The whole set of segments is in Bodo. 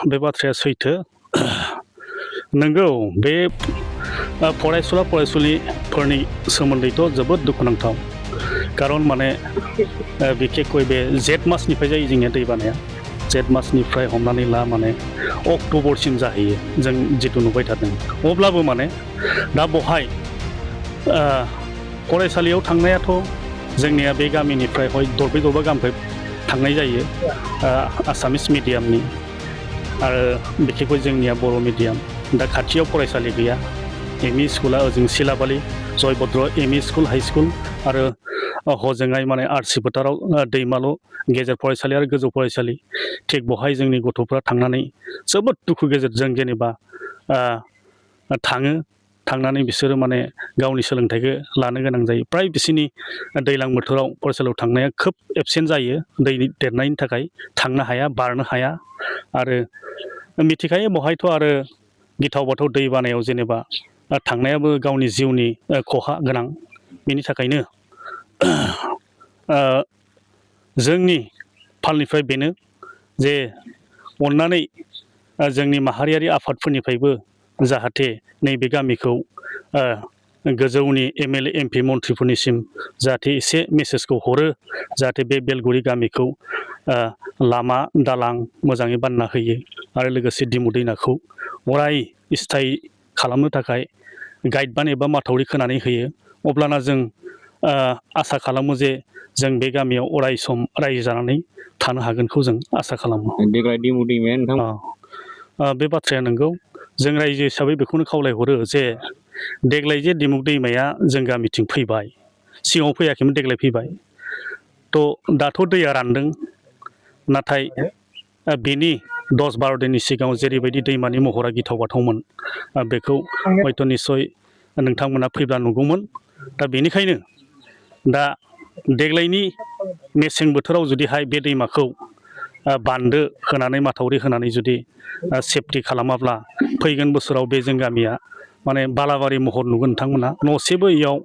बे बाथ्राया सैथो नंगौ बे फरायसुला फरायसुलिफोरनि सोमोन्दैथ' जोबोद दुखुनांथाव खारन माने बिखेखय बे जेठ मासनिफ्राय जायो जोंनिया दैबानाया जेठ मासनिफ्राय हमनानै ला माने अक्ट'बरसिम जाहैयो जों जिथु नुबाय थादों अब्लाबो माने दा बहाय फरायसालियाव थांनायाथ' जोंनिया बे गामिनिफ्राय हय दरब्रै दरबा गामिनिफ्राय थांनाय जायो आसामिस मिडियामनि आरो बिखेखय जोंनिया बर' मिडियाम दा खाथियाव फरायसालि गैया एमइ स्कुला ओजों Silabali Jayabhadra ME school high school आरो हजोंहाय माने आरसि फोथाराव दैमालु गेजेर फरायसालि आरो गोजौ फरायसालि थिग बहाय जोंनि गथ'फ्रा थांनानै जोबोद दुखु गेजेरजों जेनेबा थांनानै बिसोरो माने गावनि सोलोंथाइखौ लानो गोनां जायो प्राय बिसोरनि दैज्लां बोथोराव फरायसालियाव थांनाया खोब एबसेन्ट जायो दै देरनायनि थाखाय थांनो हाया बारनो हाया आरो मिथिखायो बहायथ' आरो गिथाव बाथाव दै बानायाव जेनेबा थांनायाबो गावनि जिउनि खहा गोनां बेनि थाखायनो जोंनि फालनिफ्राय बेनो जे अननानै जोंनि माहारियारि आफादफोरनिफ्रायबो जाहाथे नैबे गामिखौ गोजौनि एमएलए एमपि मन्थ्रिफोरनिसिम जाहाथे एसे मेसेजखौ हरो जाहाथे बे बेलगुरि गामिखौ लामा दालां मोजाङै बानायना होयो आरो लोगोसे दिमु दैमाखौ अराय स्थायी खालामनो थाखाय गाइडबान एबा माथावरि खोनानै होयो अब्लाना जों आसा खालामो जे जों बे गामियाव अराय सम रायजो जानानै थानो हागोनखौ जों आसा खालामो देग्लाय दिमु दैमाया नोंथां बे बाथ्राया नंगौ जों रायजो हिसाबै बेखौनो खावलायहरो जे देग्लाय जे दिमुक दैमाया जों गामिथिं फैबाय सिगाङाव फैयाखैमोन देग्लाय फैबाय थ' दाथ' दैया रानदों नाथाय बेनि 10-12 दिननि सिगाङाव जेरैबायदि दैमानि महरा गिथाव बाथावमोन बेखौ हयथ' निस्सय नोंथांमोना फैब्ला नुगौमोन दा बेनिखायनो दा देग्लायनि मेसें बोथोराव जुदिहाय बे दैमाखौ बान्दो होनानै माथावरि होनानै जुदि सेफटि खालामाब्ला फैगोन बोसोराव बे जों गामिया माने बालाबारि महर नुगोन नोंथांमोना न'सेबो इयाव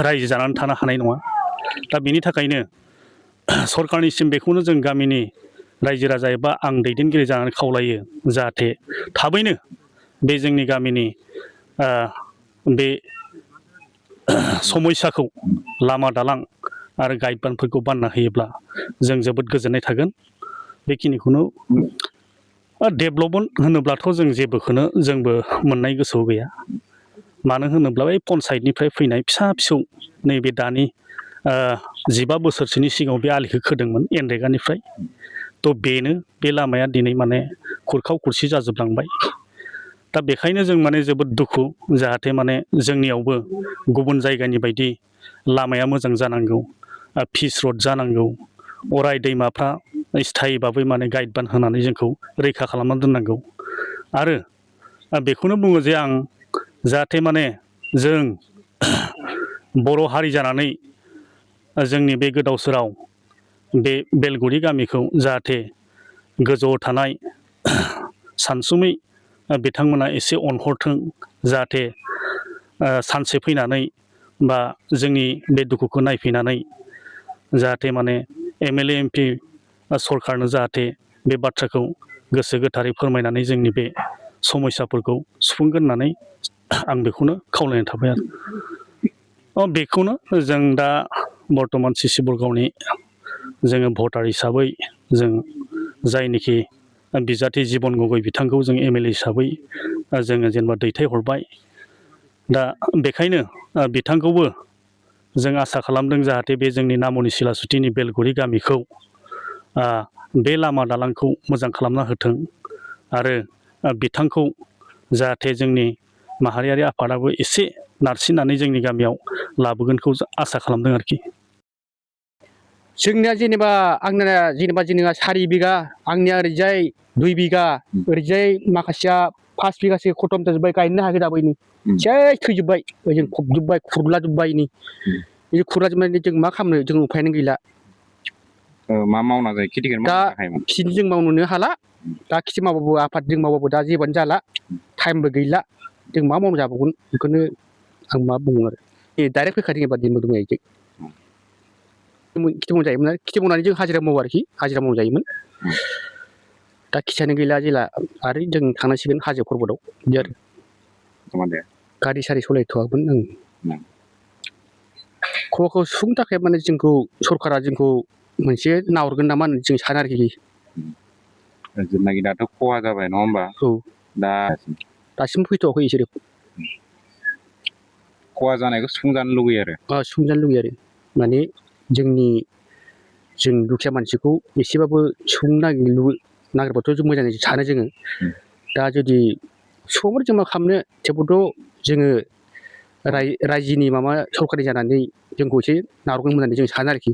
रायजो जानानै थानो हानाय नङा दा बेनि थाखायनो सरकारनिसिम बेखौनो जों गामिनि रायजो राजा एबा आं दैदेनगिरि जानानै खावलायो जाहाथे थाबैनो बे जोंनि गामिनि बे समयसाखौ लामा दालां आरो गाइडबानफोरखौ बानायना होयोब्ला जों जोबोद गोजोननाय थागोन बेखिनिखौनो डेभलपमेन्ट होनोब्लाथ' जों जेबोखौनो जोंबो मोननाय गोसोआव गैया मानो होनोब्ला बै पन्सायतनिफ्राय फैनाय फिसा फिसौ नैबे दानि 15 बोसोरसोनि सिगाङाव बे आलिखौ खोदोंमोन एनरेगानिफ्राय थ' बेनो बे लामाया दिनै माने खुरखाव खुरसि जाजोबलांबाय दा बेखायनो जों माने जोबोद दुखु जाहाथे माने जोंनियावबो गुबुन जायगानि बायदि लामाया मोजां जानांगौ फिस रड जानांगौ अराय दैमाफ्रा स्थायीबाबो माने गाइडबान होनानै जोंखौ रैखा खालामना दोननांगौ आरो बेखौनो बुङो जे आं जाहाथे माने जों बर' हारि जानानै जोंनि बे गोदाव सोराव बे बेलगुरि गामिखौ जाहाथे गोजौआव थानाय सानसुमै बिथांमोना एसे अनहरथों जाहाथे सानसे फैनानै बा जोंनि बे दुखुखौ नायफैनानै जाहाथे माने एमएलए एमपि सरकारनो जाहाथे बे बाथ्राखौ गोसो गोथारै फोरमायनानै जोंनि बे समयसाफोरखौ सुफुंगोन होननानै आं बेखौनो खावलायनाय थाबाय आरो बेखौनो जों दा बर्थमान सिसि बरगावनि जोङो भटार हिसाबै जों जायनोखि बिजाथि जिबन गगৈ बिथांखौ जों एमएलए हिसाबै जोङो जेनेबा दैथायहरबाय दा बेखायनो बिथांखौबो जों आसा खालामदों जाहाथे बे जोंनि नामनि सिलासुथिनि बेलगुरि गामिखौ बे लामा दालांखौ मोजां खालामना होथों आरो बिथांखौ जाहाथे जोंनि माहारियारि आफादाबो एसे नारसिननानै जोंनि गामियाव लाबोगोनखौ आसा खालामदों आरोखि जोंनिया जेनेबा आंनिया जेनेबा जोंनिया 4 बिगा आंनिया ओरैजाय 2 बिगा ओरैजाय माखासेया 5 बिगासो खतम जाजोब्बाय गायनो हायाखै दाबो इनि सेस थैजोब्बाय ओजों फबजोब्बाय खुरलाजोब्बाय इनि बे खुरलाजोबनानै जों मा खालामनो जों उफायानो गैला मा मावना जायो खेथिखौनो मावनो थाखाय खेथि जों मावनोनो हाला दा खेथि मावबाबो आफादजों मावबाबो दा जेबोआनो जाला टाइमबो गैला जों मा मावना जाबावगोन बेखौनो आं मा बुङो आरो डाइरेक्ट फैखादों एबार दिमु दैमाजों खेथि मावजायोमोन खेथि मावनानै जों हाजिरा मावो आरोखि हाजिरा मावजायोमोन दा खिसानो गैला जेला आरो जों थांनांसिगोन हाजो पर्बतआव बिदि आरो सोमोन्दो गारि सारि सालायथ'वाखैमोन आं उम। खहाखौ सुफुंनो थाखाय माने जोंखौ सरकारा जोंखौ मोनसे नाहरगोन नामा होननानै जों सानो आरोखि जेनाखि दाथ' खहा जाबाय नङा होमबा औ दा दासिमबो फैथ'वाखै बिसोरो खहा जानायखौ सुफुंजानो लुगैयो आरो सुफुंजानो लुगैयो आरो माने जों दुखिया मानसिखौ एसेबाबो सुफुंनो नागिरबाथ' जों मोजाङै सानो जोङो दा जुदि सुफुंबा जों मा खालामनो थेवबोथ' जोङो रायजोनि माबा सरकारि जानानै जोंखौ एसे नाहरगोन होननानै जों सानो आरोखि